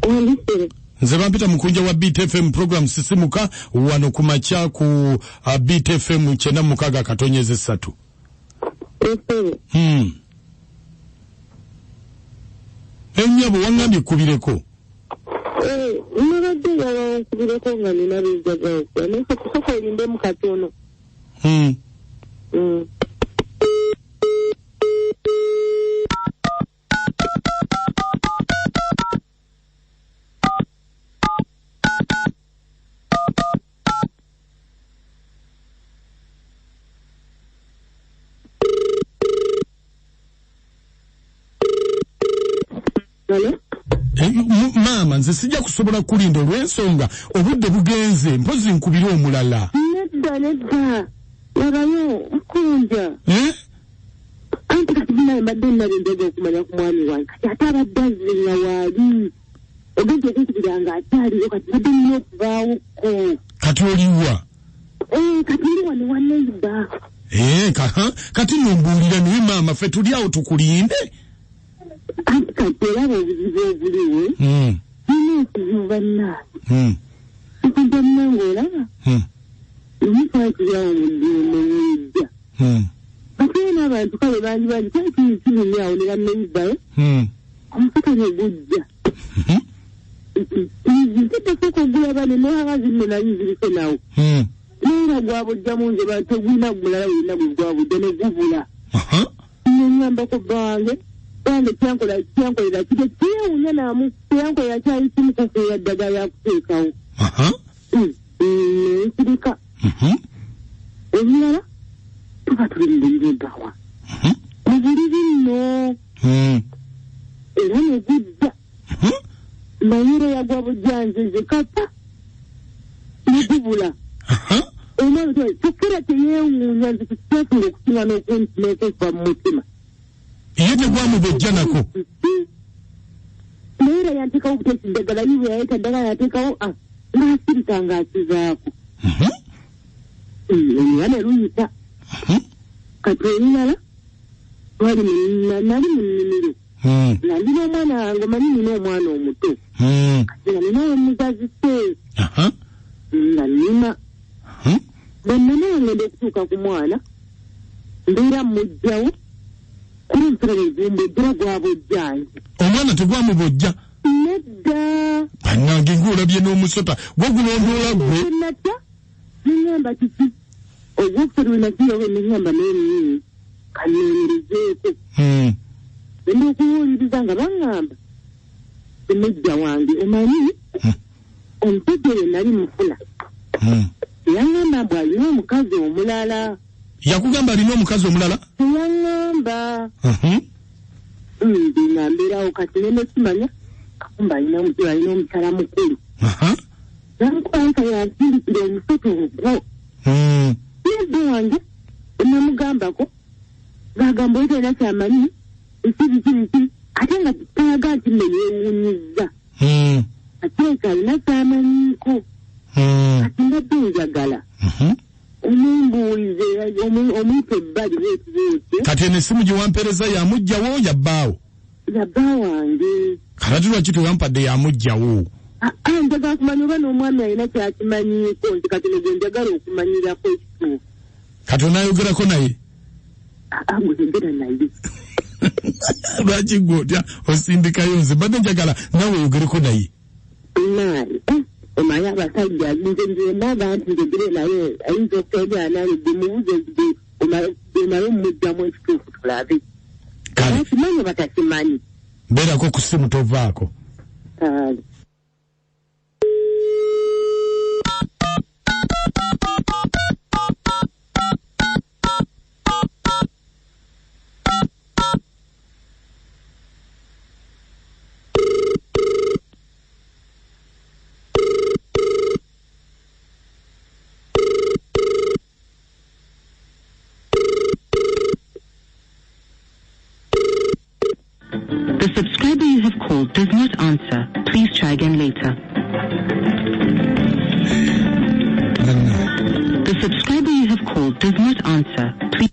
Wandisere. Nze bampita Mukunja wa Beat FM, program Sisimuka, wano ku makya ku Beat FM 96.3. Esere. Ennyabo waŋŋambye kkubireko. Nabadde njagala nkubireko nga nina bye njagala okukola, naye sooka olindemu katono. Maama, nze sijja kusobola kulinda olw'ensonga obudde bugenze, mpozi nkubire omulala. Nedda, nedda, labayo Mukunja. Anti kati binaye mbadde nnabe njagala okumanya ku mwami wange, kati ate abadde azze nga waali ogenza okunkubira nga akyaliyo, kati mbadde nnina okuvaawokko. Kati oliwa? Kati ndi wano wa neighbor. Kati nno mbuulira, naye maama ffe tuli awo tukulinde. Anti kati olaba obuzibu obuliwo. Nina ekizibu bannange. Ekijja munange olaba. Omukwatirawo mu ddumbe wejja. Ate era n'abantu kale bangi bangi kyali kinyumya awo ne banneighbor. Omusota ne gujja. Nteddeko okugulaba ne nehaga zinno nayo ziriko nawo. Naye nga gwabujjamu nze tegulina mulala yenna gwe gwabujja ne gubula. Neŋŋambako bba wange. Wange kyankolera kite kyewuunya namu, kyankolera kyali kimu kufuuya ddagala lya kuteekawo. Nsirika. Ebirala tuba tuli mu buliri ebbawa. Mu buliri nno. Era ne gujja. Naye era yagwa bujja nze nze kata ne gubula. Omwana kyokka era teyeewuunya, nze kikyasinga okusinga n'okunva mu mutima. Ye tegwamubojja nako. Naye era yanteekawo buteesi ddagala, ye bwe yaleeta ddagala yateekawo, n'asirika ng'akivaako. Era ne luyita. Kati ebirala, nali mu nnimiro. Nga ndi n'omwana wange, omanyi nina omwana omuto. Kati nga nina omuzazise. Nga nnima. Bwe nnamala ngenda okutuuka ku mwana, mbeera mmuggyawo, kuba omusota ne gumbojjera gwabojja nze. Omwana tegwamubojja? Nedda. Bannange ng'olabye n'omusota, gwe gulondoola ggwe. Natya, ne ŋŋamba kiki? Ogwokusatu bwe nakiyoba ne ŋŋamba naye nni, kannoonyerezeeko. Ngenda okuwuliriza nga baŋŋamba, mujja wange omanyi, omusajja oyo nali mufuna. Yaŋŋamba mbu alina omukazi omulala. Yakugamba alina omukazi omulala? Yaŋŋamba. Nze nga mbeerawo kati ne nekimanya, Kakumba alina omukyala mukulu. Namukuba yansindikira omusota ogwo. Yedde wange namugambako, ng'agamba oyo talina kyamanyi, biki biki biki, ate nga talaga nti nno yeewuunyizza. Ate alina kyamanyiiko. Kati mbadde njagala. Omumbuulize, omuyite ebbali bweti bwoti. Kati eno essimu gye wampeereza yamuggyawo yabbaawo? Yabba wange. Kati lwaki tewampadde yamuggyawo? Njagala kumanya oba n'omwami alina kyakimanyiiko, nti kati ne gwe njagala okumanyirako ekituufu. Kati onaayogerako naye? Gwe yogera naye. Lwaki gwe otya osindikayo nze? Mbadde njagala naawe oyogereko naye. Naye, omanyi abasajja, nze ndaba nti njogere naye, ayinza okwogera nange, gwe mubuuze gwe omale omumugyamu ekituufu tulabe. Kale. Bakimanyi oba takimanyi? Beerako ku ssimu tovaako. Kale. The subscriber you have called does not answer. Please try again later. The subscriber you have called does not answer. Please.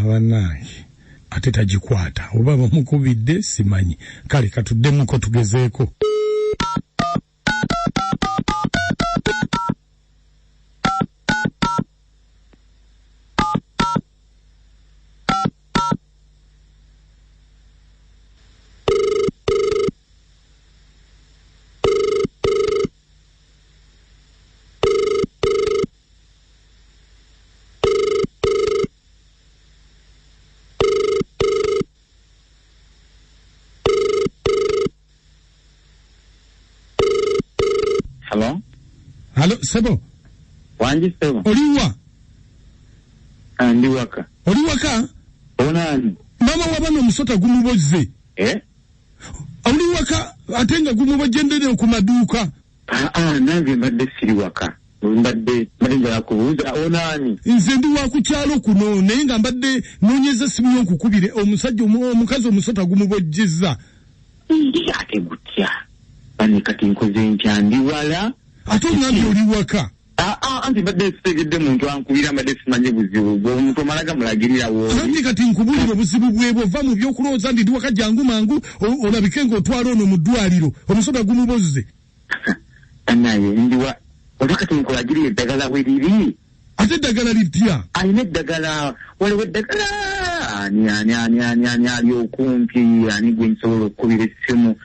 Bannange. Ate tagikwata. Oba bamukubidde simanyi. Kale katuddemuko tugezeeko. Hello? Halo sebo. Wangi sebo. Oliwa? Ndi waka. Oli waka? Onani. Mama wabano omusota gumubozze. Eh? Oli waka ate nga gumubojjendere ku maduuka. Nange mbadde siri waka. Mbadde njagala kubuuza onani. Nze ndi wa ku kyalo kuno naye nga mbadde noonyeza essimu yo nkukubire omusajja omukazi omusota gumubojjezza. Ndi ate gutya. Bane kati nkoze ntya ndi wala. Ate ongambye oli waka. Anti mbadde sitegedde muntu ankubira mbadde simanye buzibu bwe omuntu omala gamulagirira w'oli. Anti kati nkubulira obuzibu bwebwo ova mu by'okulowooza nti ndi waka jangu mangu olabike ng'otwala ono mu ddwaliro omusota gumubozze. Naye ndiwa oba kati nkulagirira eddagala bwe liri. Ate eddagala litya? Alina eddagala, waliwo eddagala ani ani ani ani ani ali okumpi ani gwe nsobola okukubira essimu.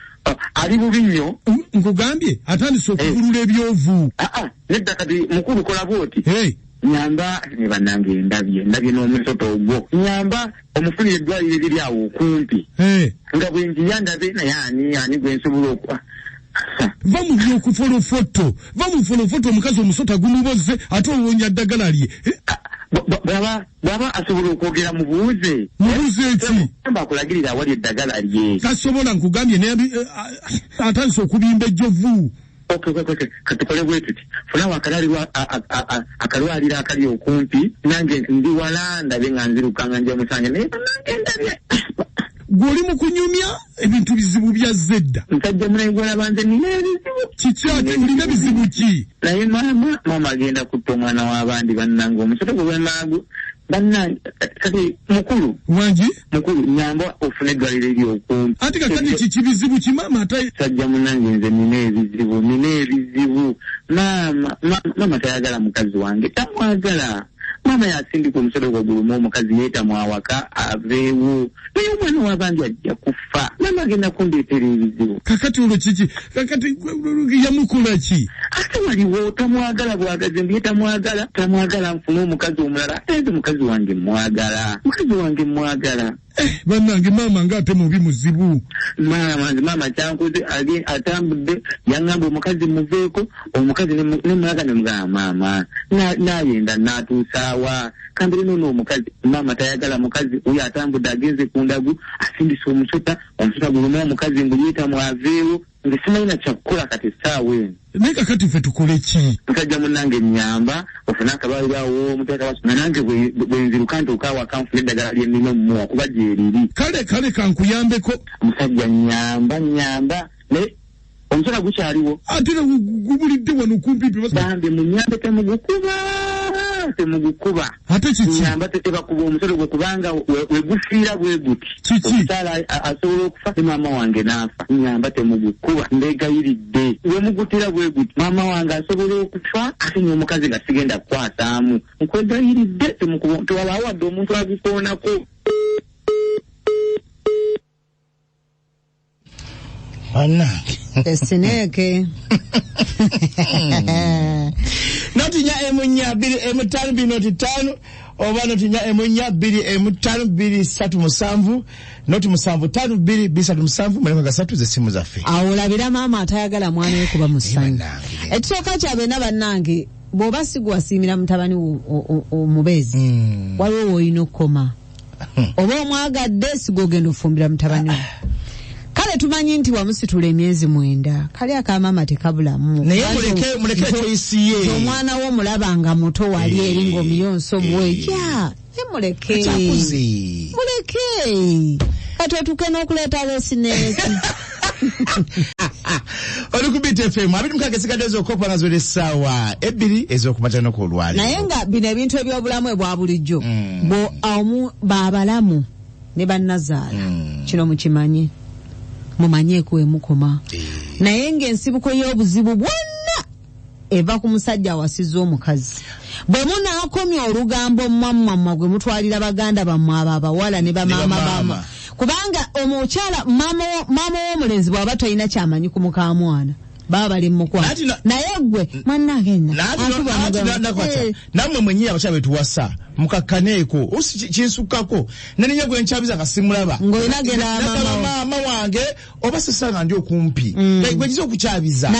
Ali bubi nnyo. Nkugambye atandise okugulula ebyovu. Nedda kati mukulu kola bw'oti. Nyamba ne bannange ndabye n'omusota ogwo. Nyamba omufunire eddwaliro eriri awo okumpi. Nga bwe njiya ndabe naye ani gwe nsobola okuba. Va mu by'okufolofoto, va mu folofoto omukazi omusota gumubozze ate owonya ddagala lye. Bw'aba asobola okwogera mubuuze. Mubuuze ki? Amba akulagirira awali eddagala lye. Tasobola nkugambye naye atandise okubimba ejjovu. Okay, katukole bwe tuti. Funa akalwaliro akali okumpi nange ndi wala ndabe nga nziruka nga nja musange naye nange ndabye. Gwe oli mu kunyumya ebintu bizibu byazze dda. Musajja munaye gw'olaba nze nina ebizibu. Kiki ate olina bizibu ki? Naye maama agenda kutta omwana w'abandi bannange omusota gwe bwemaagu bannange kati mukulu. Wangi? Mukulu nyamba ofune eddwaliro eri okumpi. Ate kakati kiki bizibu ki maama ate? Musajja munnange nze nina ebizibu. Maama tayagala mukazi wange tamwagala. Maama yasindika omusolo gwe gulumu omukazi yeetamwa awaka aveewo. Naye omwana w'abandi ajja kufa. Maama agenda kundeetera ebizibu. Kakati olwo kiki? Kakati yamukola ki? Ate waliwo tamwagala bwagazi mbu ye tamwagala nfune omukazi omulala. Ate nze mukazi wange mwagala. Mukazi wange mwagala. Bannange maama ng'ate mubi muzibu. Maama kyankoze atambudde yaŋŋamba omukazi muveeko omukazi ne mulaga ne mugamba maama naayenda n'atuusaawa kambere noono omukazi maama tayagala mukazi oyo atambudde agenze ku ndagu asindise omusota gulumu omukazi mbu yeetamu aveewo nze simanyi na kyakukola kati essaawa eno. Naye kakati ffe tukole ki? Musajja munnange nnyamba ofune akalwaliro awo omuteeka nga nange bwe nziruka ntuuka awaka nfune eddagala lye nnina omumuwa kuba gyeriri. Kale kankuyambeko. Musajja nnyamba naye omusota gukyaliwo. Ate gubulidde wano kumpi. Bambi munnyambe temugukuba. Ate kiki? Nnyamba tebakuba omusota gwe kubanga wegufiira bwe guti. Kiki? Omukyala asobola okufa ne maama wange n'afa. Nnyamba temugukuba mbeegayiridde. Wemugutira bwe guti maama wange asobola okufa ate n'omukazi nga sigenda kukwataamu. Nkwegayiridde temukuba tewabaawo wadde omuntu agukoonako. Bannange. Esineke. Notinya 4 2 5 2 5 oba notinya 4 2 5 2 3 7 noti 7 5 2 2 3 7 mulema gasatu ze simu zaffe. Awo olabira maama atayagala mwana we kuba musanyu. Ekisooka kya bena bannange bw'oba sigwasiimira mutabani omubeezi waliwo w'olina okukoma. Oba omwagadde sigwogenda ofumbira mutabani we. Kale tumanyi nti wamusitula emyezi 9. Kale akamama tekabulamu. Naye muleke choice ye. Omwana wo mulaba nga muto wali eri ng'omuyonso bwejja. Muleke. Muleke. Kati otuuke n'okuleeta lesineti. Oli ku Beat FM 26 sigadde ez'okukopa nga ziwera essaawa 2 ez'okumakya n'oku olwaleero. Naye nga bino ebintu eby'obulamu ebwa bulijjo babalamu ne bannazaala. Kino mukimanye. Mumanyeeko we mukoma. Naye ng'ensibuko y'obuzibu bwonna eva ku musajja awasizza omukazi. Bwe munaakomya olugambo mwammwammwa gwe mutwalira baganda bammwe abo abawala ne bamaama bammwe. Kubanga omukyala maama w'omulenzi bw'aba talina kyamanyi ku mukaamwana. Baba bali mukwano. Naye gwe mwanange nammwe mwennyini abakyala betuwasa mukakkaneeko osi kinsukkako naninya gwe nkyabiza nga simulaba ng'olina genda maama wange oba sisanga ndi okumpi gwe njiza okukyabiza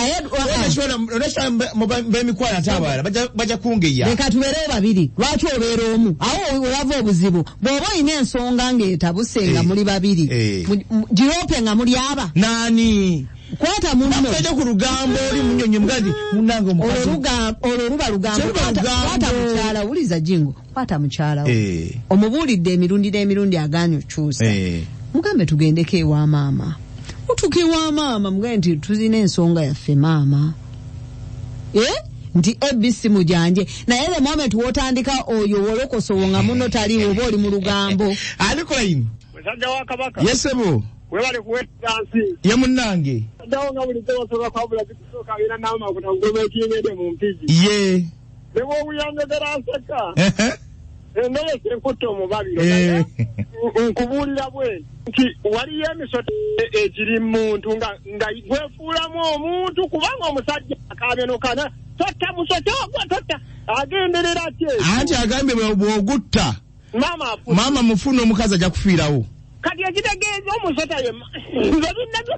bemikwano ate abalala bajja kungeya. Leka tubeerewo babiri, lwaki obeera omu? Awo olava obuzibu. Bw'oba olina ensonga ng'etabuse nga muli babiri, giroope nga muli aba nani kwata munno bakwete ku lugambo oli munyonyi mugandi munnange omukazi olwo luba lugambo. Kwata mukyala, wuliza Jingo, kwata mukyala wo omubuulidde emirundi n'emirundi agaanye okyusa, mugambe tugendeko ewa maama, mutuuke ewa maama mugambe nti tuzina ensonga yaffe maama, nti ABC mujanje. Naye the moment wotandika oyo wolokoso nga munno taliwo oba oli mu lugambo. Ali ku line musajja wa Kabaka. Yesebo webale kuweereza nsi. Ye munnange ddawo nga bulijjo basobola kwabula zikusooka alina n'amakuta kugoma ekiyingedde mu Mpigi. Ye ne bw'owuyanjogera nseka endeyesa enkutta omubabiro. Nkubuulira bwe nti waliyo emisota egiri muntu nga gwefuulamu omuntu, kubanga omusajja akaabye nokana totta musota ogwo totta agenderera ki? Anti agambye bw'ogutta maama mufu n'omukazi ajja kufiirawo. Kati ekitegeeza omusota ye nze binnabyo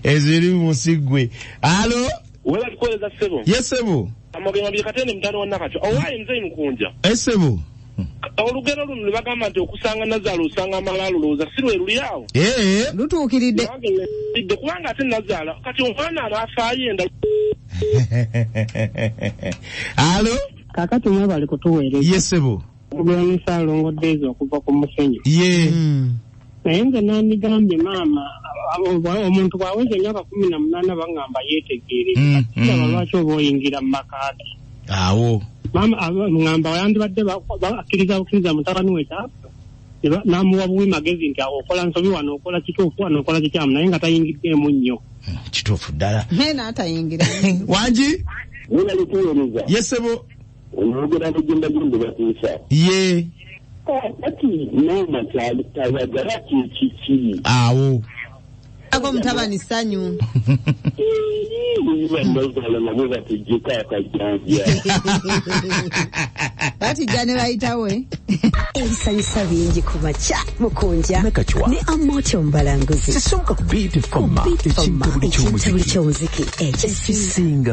eziri musigwe. Alo webali kuweereza ssebo. Ye ssebo. Amagema bye Katende mutano wa Nakacwa. Owaaye nze Mukunja. Ssebo. Olugero luno lwe bagamba nti okusanga nazaala osanga amalaalo, olowooza si lwe luli awo? Lutuukiridde kubanga ate nazaala kati omwana anafaayo enda. Alo kakati mwebali kutuweereza. Ye ssebo. Okugula Ssalongo Daisy okuva ku musenyu. Ye naye nze nandigambye maama omuntu bw'aweza emyaka 18 baŋŋamba yeetegeere. Kiraba lwaki oba oyingira mu maka ge awo? Maama ŋŋamba yandibadde akkiriza bukkiriza mutabani we kyapa n'amuwa buwi magezi nti awo okola nsobi wano okola kituufu wano okola kikyamu, naye nga tayingiddeemu nnyo. Kituufu ddala. Naye n'atayingira. Wangi? Webale kuweereza. Ye ssebo. Oyogera n'egenda batuusa. Ye kati maama tayagala kiki awo ako mutabani ssanyu. Bannazaala nabo batujjeko akajjanja. Batijja ne bayitawe. Ebisanyusa bingi ku makya Mukunja ne Amooti omubalanguzi. Sisonka ku Beat Fama, ekintabuli ky'omuziki ekisinga.